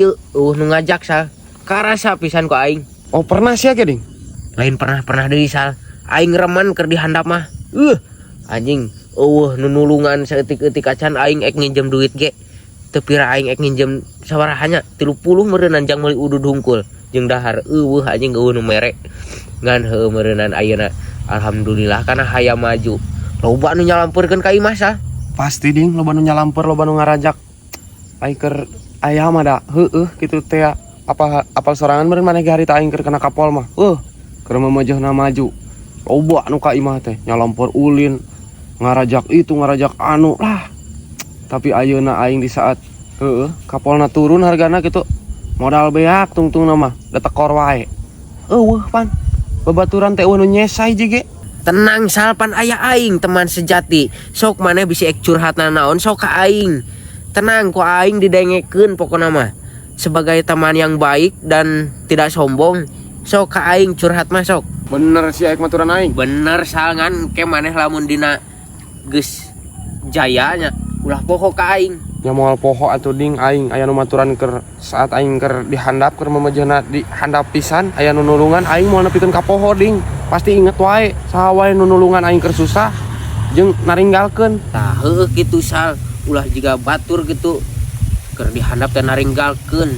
Euweuh nu ngajak, Sal. Karasa pisan ku aing. Oh, pernah sih ya, Ding? Lain pernah, pernah deui, Sal. Aing remen keur dihandap mah. Anjing, euweuh nu nulungan saeutik-eutik acan. Aing ek nginjem duit ge. Teu pira aing ek nginjem sabaraha nya, 30 meureunnan jang meuli udud hungkul jeung dahar, euweuh anjing, euweuh nu mere. Ngan heueuh meureunnan ayeuna alhamdulillah karena hayam maju. Loba nu nyalampeurkeun ka imah, Sal. Pasti, Ding, loba nu nyalamper, loba nu ngarajak. Aing keur aya mah da heueuh kitu teh apa apal sorangan meureun maneh ge harita aing keur kena kapol mah. Keur memejehna maju. Loba nu ka imah teh nyalamper ulin, ngarajak itu, ngarajak anu lah. Tapi ayeuna aing di saat heueuh kapolna turun hargana gitu, modal beak tungtungna mah da tekor wae. Euweuh pan. Babaturan teh euweuh nu nyesa hiji ge. Tenang, Sal, pan aya aing, teman sejati. Sok maneh bisi ek curhat naon, sok ka aing. Tenang, ku aing didengekeun pokona mah. Sebagai teman yang baik dan tidak sombong, sok ka aing curhat mah sok. Bener sih aing maturan aing. Bener, Sal, ngan ke maneh lamun dina geus jayanya ulah poho ka aing. Ya moal poho atuh, Ding. Aing aya nu maturan keur saat aing keur dihandap, keur memejehna dihandap pisan, aya nu nulungan aing moal nepikeun ka poho, Ding. Pasti inget wae saha wae nu nulungan aing keur susah jeung naringgalkeun. Tah, heueuh kitu, Sal, ulah jiga batur gitu keur dihandap teh naringgalkeun.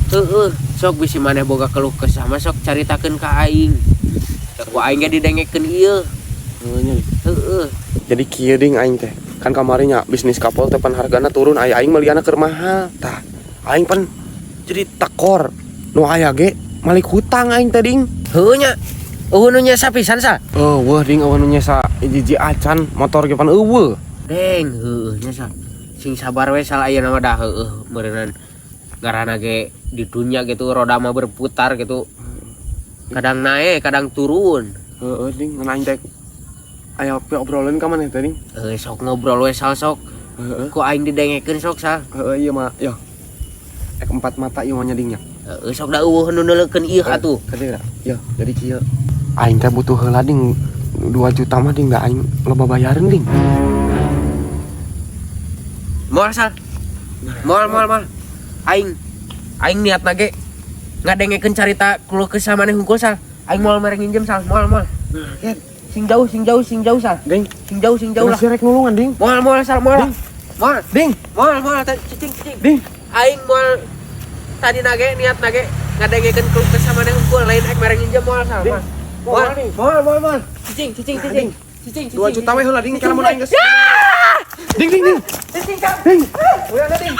Heueuh, sok bisi maneh boga keluh kesah mah sok caritakeun ka aing. Ku aing ge didengekeun ieu. Heueuh nya. Heueuh. Jadi kieu, Ding, aing teh kan kamari nya bisnis kapol teh pan hargana turun, aya aing meliana keur mahal. Tah, aing pan jadi tekor nu aya ge malik hutang aing teh, Ding. Heueuh nya. Euweuh nu nyesa pisan, Sal. Euweuh, Ding, euweuh nu nyesa hiji acan, motor ge pan euweuh. Deng, heueuh nya, Sal. Sing sabar we, Sal, ayeuna mah dah heueuh meureunnan ngaranna ge di dunia gitu roda mah berputar gitu. Kadang naik, kadang turun. Heeh, Ding, ngan aing teh aya obrolan ka maneh teh, Ding. Eh, sok ngobrol we, Sal, sok. Heeh. Ku aing didengekeun sok, Sal. Heeh, iya mah, ya. Ek empat mata ieu mah nya, Ding, nya. Heeh, sok, da euweuh nu neuleukeun ieu atuh. Kade ya, jadi kieu. Aing teh butuh heula, Ding, 2 juta mah, Ding, da aing loba bayareun, Ding. Moal, Sal. Moal, moal, moal. Aing aing niatna ge ngadengekeun carita keluh kesah maneh hungkul, Sal. Aing moal mere nginjem, Sal. Moal, moal. Sing jauh, sing jauh, sing jauh, Sal. Ding, Sing jauh, sing jauh lah. si rek nulungan, Ding. Moal, moal, Sal, moal. Ding. Moal. Ding, Moal, moal, cicing, cicing. Ding. Aing moal tadi nage niat nage ngadengekeun keluh kesah maneh hungkul, lain ek mere nginjem, moal, Sal. Ding. Moal. Moal, Moal, Ding. moal, moal, moal. Cicing, cicing, Nah, cicing. Ding. Cicing, 2 juta we heula, Ding, kana mun aing geus. Ya! Ding, ding, ding. Cicing, Sal. Ding. Udah, Ding.